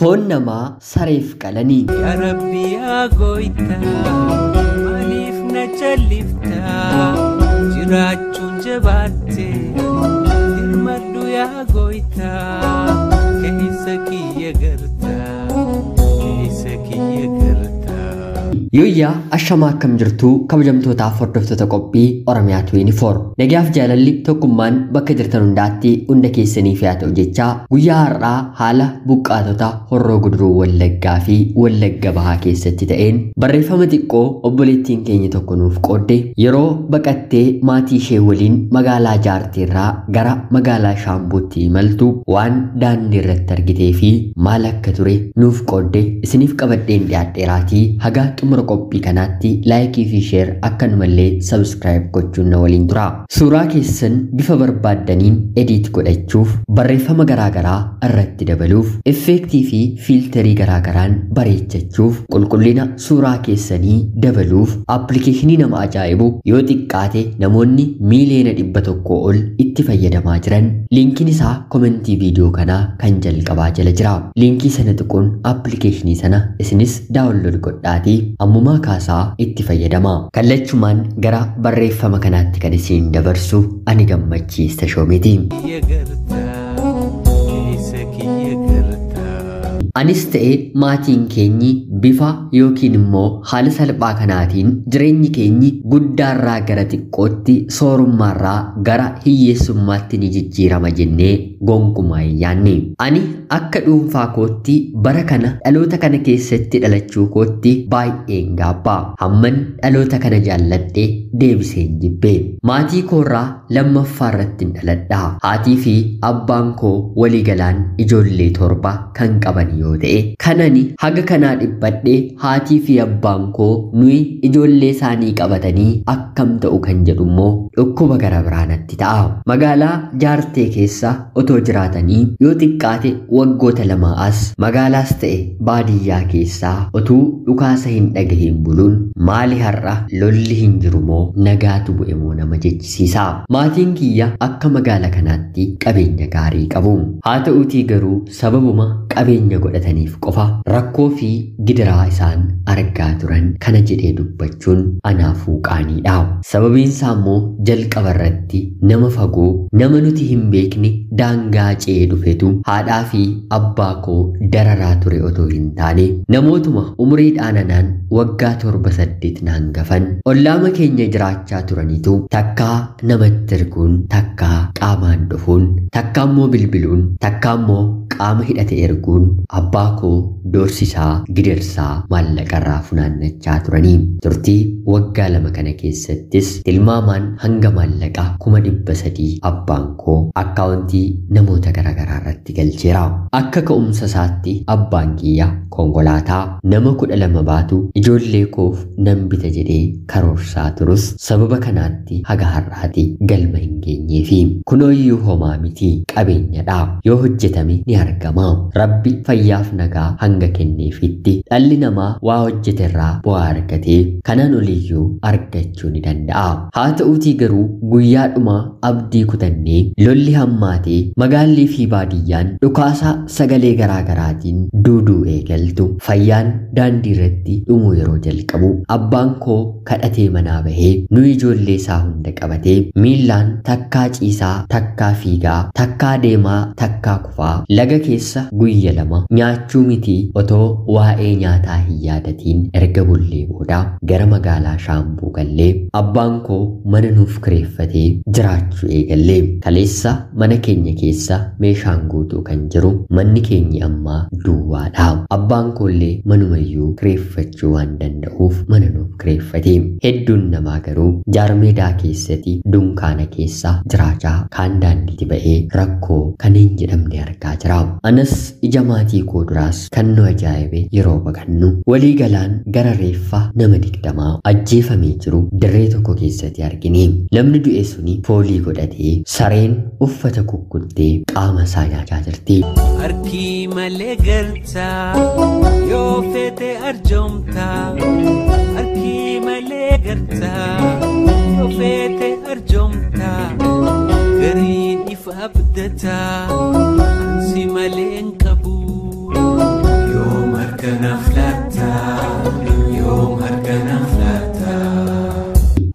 Foon namaa sareef qalanii. Yaa Rabbi yaa gooytaa maaliif na calliftaa jiraachuun jabaatte dirmadhu yaa gooytaa keessa kiyya gartaa keessa kiyya gartaa. Yooyyaa ashamaa akkam jirtuu kabajamtootaaf hordoftoota qophii Oromiyaa 24. Nagaaf jaalalli tokkummaan bakka jirtan hundaatti hunda keessaniif haa ta'u jechaa guyyaa har'aa haala buqqaatota Horroo Guduruu Wallaggaa fi Wallagga Bahaa keessatti ta'een barreeffama xiqqoo obboleettiin keenya tokko nuuf qoodde yeroo baqattee maatii ishee waliin magaalaa Jaartiirraa gara magaalaa Shaambuutti imaltu waan daandii irratti argitee fi maal akka ture nuuf qoodde isiniif qabadheen dhiyaadheeraatii haga xumura qophii kanaatti laayikii fi sheer akkanumallee sabskiraayib gochuun na waliin tura. Suuraa keessan bifa barbaaddaniin ediit godhachuuf, barreeffama garaagaraa irratti dabaluuf, effeektii fi fiiltarii garaagaraan bareechachuuf, qulqullina suuraa keessanii dabaluuf appilikeeshinii nama ajaa'ibu yoo xiqqaate namoonni 100,000,000 ol itti fayyadamaa jiran liinkiin isaa komentii viidiyoo kanaa kan jalqabaa jala jira. Liinkii sana tuquun appilikeeshinii sana isinis daawunlood godhaatii ammumaa kaasaa itti fayyadama. Kallachumaan gara barreeffama kanaatti kan isin dabarsu ani Gammachiis Tashoomeeti. Kiyya gartaa keessa kiyya gartaa. Anis ta'e maatiin keenyi bifa yookiin immoo haala salphaa kanaatiin jireenyi keenyi guddaarraa gara xiqqootti soorummaarraa gara hiyyeessummaatti ni jijjiirama jennee gonkumaa hin yaanne. Ani akka dhuunfaa kootti bara kana dhaloota kana keessatti dhalachuu kootti baay'een gaabbaa. Hamman dhaloota kana jaalladhe deebiseen jibbe. Maatii koorraa lammaffaa irratti dhaladha. Haatii fi abbaan koo waliigalaan ijoollee 7 kan qaban yoo ta'e kanani haga kanaa dhibbadhe haatii fi abbaan koo nuyi ijoollee isaanii qabatanii akkam ta'u kan jedhu immoo dhukkuba gara biraa natti ta'a. Magaalaa Jaartee keessa otoo jiraatanii yoo xiqqaate waggoota 2 as magaalaas ta'e baadiyyaa keessaa otuu dhukaasa hin dhagahin buluun maali har'a lolli hin jiru moo nagaatu bu'e moo nama jechisiisa. Maatiin kiyya akka magaala kanaatti qabeenya gaarii qabu. Haa ta'uutii garuu sababuma qabeenya godhataniif qofa rakkoo fi gidiraa isaan argaa turan kana jedhee dubbachuun anaafuu qaaniidha. Sababiin isaa immoo jalqaba irratti nama fagoo nama nuti hin beekne daangaa ce'ee dhufetu haadhaa fi abbaa koo dararaa ture otoo hin taane namootuma umriidhaan anaan waggaa 7-8 naan gafan ollaama keenya jiraachaa turaniitu takkaa namatti erguun, takkaa qaamaan dhufuun, takkaa immoo bilbiluun, takkaa immoo qaama hidhate erguun abbaa koo doorsisaa gidirsaa maallaqarraa funaannachaa turanii. Turtii waggaa 2 kana keessattis tilmaamaan hanga maallaqaa 300,000 abbaan koo akkaawuntii namoota garaagaraa irratti galcheera. Akka ka'umsa isaatti abbaan kiyya konkolaataa nama 12 baatu ijoollee koof nan bita jedhee karoorsaa turus sababa kanaatti haga har'aati galma hin geenyeefi. Kunooyyuu homaa miti qabeenyadha. Yoo hojjetame ni argama. Rabbi fayyaaf nagaa hanga kenneefitti dhalli namaa waa hojjeterraa bu'aa argatee kanaan oliyyuu argachuu ni danda'a. Haa ta'uutii garuu guyyaadhuma abdii kutannee lolli hammaatee magaalli fi baadiyyaan dhukaasa sagalee garaagaraatiin duuduu eegaltu fayyaan daandii irratti dhumuu yeroo jalqabu abbaan koo kadhatee manaa bahee nu ijoollee isaa hunda qabatee miillaan takkaa ciisaa, takkaa fiigaa, takkaa deemaa, takkaa kufaa laga keessa guyya 2 nyaachuu miti otoo waa'ee nyaataa hin yaadatiin erga bullee booda gara magaalaa Shaambuu gallee abbaan koo mana nuuf kireeffatee jiraachuu eegallee. Kaleessa mana keenya keessa meeshaan guutuu kan jiru manni keenya ammaa duwwaadha. Abbaan koollee manumayyuu kireeffachuu waan danda'uuf mana nuuf kireeffate. Hedduun namaa garuu jaarmeedaa keessatti dunkaana keessa jiraachaa kaan daandiitti ba'ee rakkoo kan hin jedhamne argaa jira. Anas ija maatii koo duraas kan nu ajaa'ibe yeroo baqannu walii galaan gara reeffa nama 20 ajjeefamee jiru dirree tokko keessatti argine. Namni du'e suni foolii godhatee sareen uffata kukkuttee qaama isaa nyaachaa jirti. Harki malee galtaa yoo feete arjoomtaa harki malee galtaa yoo feete arjoomtaa gariin ifa abdataa ansi malee hin qabu. harka naaf laatta? Yoom harka naaf laatta?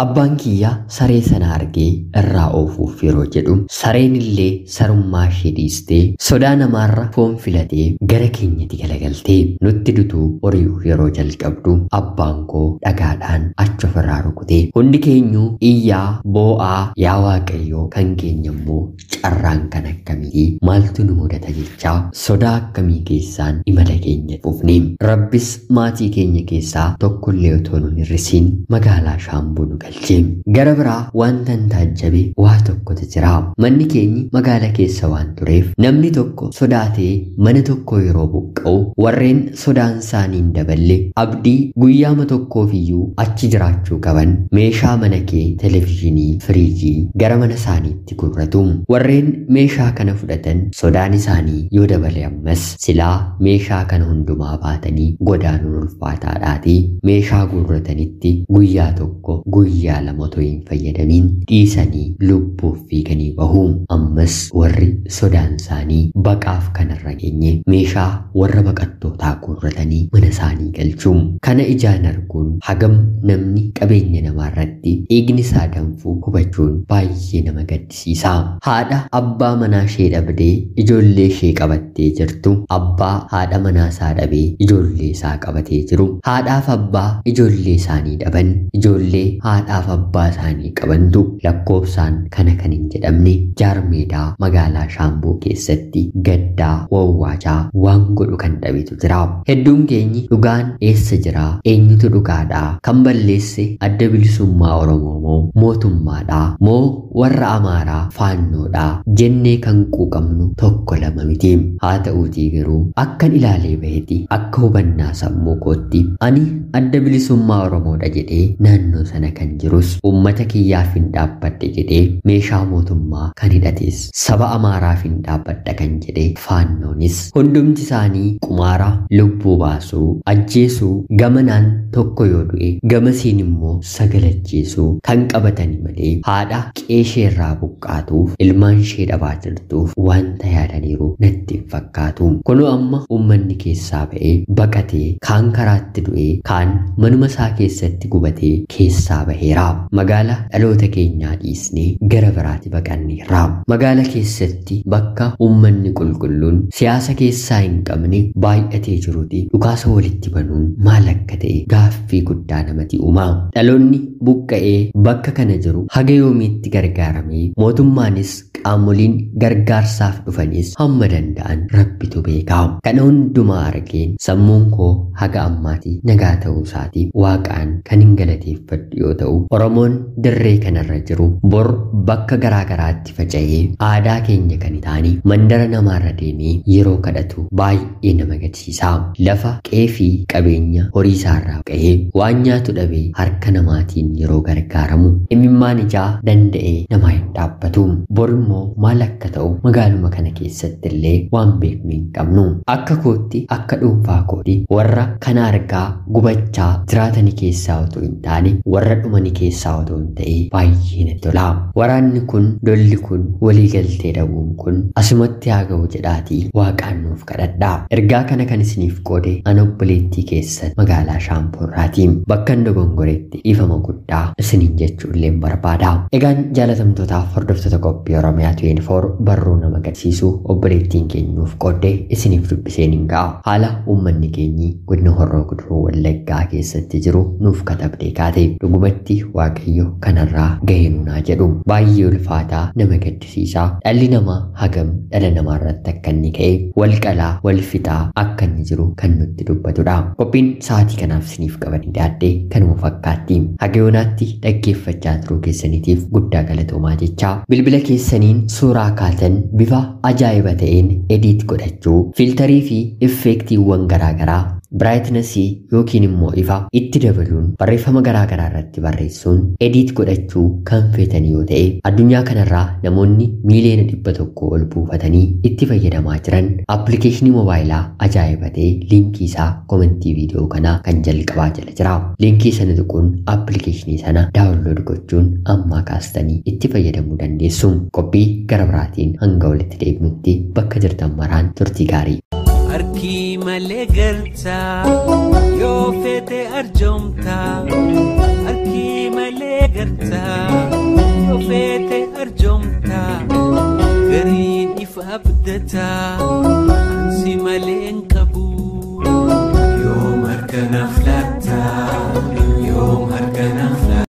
Abbaan kiyya saree sana argee irraa oofuuf yeroo jedhu sareen illee sarummaa ishee dhiistee sodaa namaarra foon filatee gara keenyatti galagaltee nutti dutuu ori'uu yeroo jalqabdu abbaan koo dhagaadhaan achi ofirraa rukutee hundi keenyuu iyyaa boo'aa yaa Waaqayyoo kan keenya immoo carraan kan akkamiitii maaltu nu mudata jechaa sodaa akkamii keessaan imala keenya fufne. Rabbis maatii keenya keessaa tokkollee otoo nun hir'isiin magaalaa Shaambuu nu galche. Gara biraa wanta hin taajjabe waa tokkotu jira. Manni keenyi magaala keessa waan tureef namni tokko sodaatee mana tokko yeroo buqqa'u warreen sodaan isaanii hin daballe abdii guyyaama tokkoof iyyuu achi jiraachuu qaban meeshaa mana kee televezyiinii, firiijii gara mana isaaniitti gurratu. Warreen meeshaa kana fudhatan sodaan isaanii yoo dabale ammas silaa meeshaa kana hundumaa baatanii godaanuun ulfaataadhaatii meeshaa gurratanitti guyyaa tokko guyyaa lama otoo hin fayyadamiin dhiisanii lubbuuf fiiganii bahu. Ammas warri sodaan isaanii baqaaf kanarra geenye meeshaa warra baqattootaa guurratanii mana isaanii galchu. Kana ijaan arguun hagam namni qabeenya namaarratti dhiigni isaa danfuu hubachuun baay'ee nama gaddisiisa. Haadha abbaa manaa ishee dhabdee ijoollee ishee qabattee jirtu, abbaa haadha manaa isaa dhabee ijoollee isaa qabatee jiru, haadhaaf abbaa ijoollee isaanii dhaban, ijoollee haadhaaf abbaa isaanii qabantu lakkoofsaan kana kan hin jedhamne jaarmeedaa magaalaa Shaambuu keessatti gaddaa wawwaachaa waan godhu kan dhabetu jira. Hedduun keenyi dhugaan eessa jira? Eenyutu dhugaadhaa? Kan balleesse adda bilisummaa Oromoo moo mootummaadhaa moo warra Amaaraa faannoodhaa jennee kan quuqamnu tokko lama miti. Haa ta'uutii garuu akkan ilaalee bahetti akka hubannaa sammuu kootti ani adda bilisummaa Oromoodha jedhee naannoo sana kan jirus uummata kiyyaaf hin dhaabbadhe jedhee meeshaa mootummaa kan hidhates saba Amaaraaf hin dhaabbadha kan jedhee faannoonis hundumti isaanii qumaara lubbuu baasuu ajjeesuu gamanaan tokko yoo du'e gamasiin immoo sagalajjeesuu kan qabatani malee haadha qeeshee irraa buqqaatuuf ilmaan ishee dhabaa jirtuuf wanta yaadaniiru natti hin fakkaatu. Kunoo amma uummanni keessaa ba'ee baqatee kaan karaatti du'ee kaan manuma isaa keessatti gubatee keessaa baheera. Magaala dhaloota keenyaa dhiisnee gara biraatti baqanneerra. Magaala keessatti bakka uummanni qulqulluun siyaasa keessaa hin qabne baay'atee jiruti dhukaasa walitti banuun maal akka ta'e gaaffii guddaa namatti uuma. Dhaloonni buqqa'ee bakka kana jiru haga yoomiitti gargaaramee mootummaanis qaamoleen gargaarsaaf dhufanis hamma danda'an rabbitu beeka. Kana hundumaa argeen sammuun koo haga ammaatti nagaa ta'uu isaatiif waaqaan kan hin galateeffadhu yoo ta'u Oromoon dirree kanarra jiru bor bakka garaa garaatti faca'ee aadaa keenya kan taane mandara namaarra deemee yeroo kadhatu baay'ee nama gaddisiisa. Lafa qeefii qabeenya horii isaarraa qa'ee waan nyaatu dhabee harka namaatiin yeroo gargaaramu imimmaan ijaa danda'ee namaa hin dhaabbatu. Bor immoo maal akka ta'u magaaluma kana keessatti illee waan beeknu hin qabnu. Akka kootti akka dhuunfaa kootti warra kana argaa gubachaa jiraatani keessaa otoo hin taane warra dhumani keessaa otoo hin ta'e baay'ee natti tola. Waraanni kun lolli kun waliigaltee dhabuun kun asumatti haa ga'u jedhaatii waaqaan nuuf kadhadhaa. Ergaa kana kan isiniif qoode ana obboleettii keessan magaalaa Shaamboorraati. Bakka hin dogongoretti dhiifama guddaa isiniin jechuu illee barbaada. Egaan jaalatamtootaaf hordoftoota qophii Oromiyaa 24 barruu nama gadsiisu obboleettiin keenya nuuf qoodde isiniif dubbiseen hin ga'a. Haala uummanni keenyi godina Horroo Guduruu Wallaggaa keessatti jiru nuuf katabdee kaate dhugumatti Waaqayyo kanarraa gahee nuunaa jedhu baay'ee ulfaataa nama gaddisiisaa. Dhalli namaa hagam dhala namaarratti akka inni ka'e wal qalaa wal fixaa akka inni jiru kan nutti dubbatudha. Qophiin sa'aatii kanaaf isiniif qabadhe dhiyaadhe kanuma fakkaatti. Haga yoonaatti dhaggeeffachaa turuu keessaniitiif guddaa galatoomaa jechaa bilbila keessaniin suuraa kaatan bifa ajaa'iba ta'een ediit godhachuu fiiltarii fi effeektiiwwan garaagaraa biraayitnasii yookiin immoo ifa itti dabaluun barreeffama garaagaraa irratti barreessuun ediit godhachuu kan feetan yoo ta'e addunyaa kanarraa namoonni miiliyoona 100 ol buufatanii itti fayyadamaa jiran appilikeeshinii moobaayilaa ajaa'iba ta'e liinkii isaa komentii viidiyoo kanaa kan jalqabaa jala jira. Liinkii sana tuquun appilikeeshinii sana daawunlood gochuun ammaa kaastanii itti fayyadamuu dandeessu. Qophii gara biraatiin hanga walitti deebinutti bakka jirtan maraan turtii gaarii. Harkii malee galtaa yoo feete arjoomtaa. Harkii malee galtaa yoo feete arjoomtaa. Gariin ifa abdataa ansi malee hin qabu. Yoom harka naaf laattaa? Yoom harka naaf laattaa?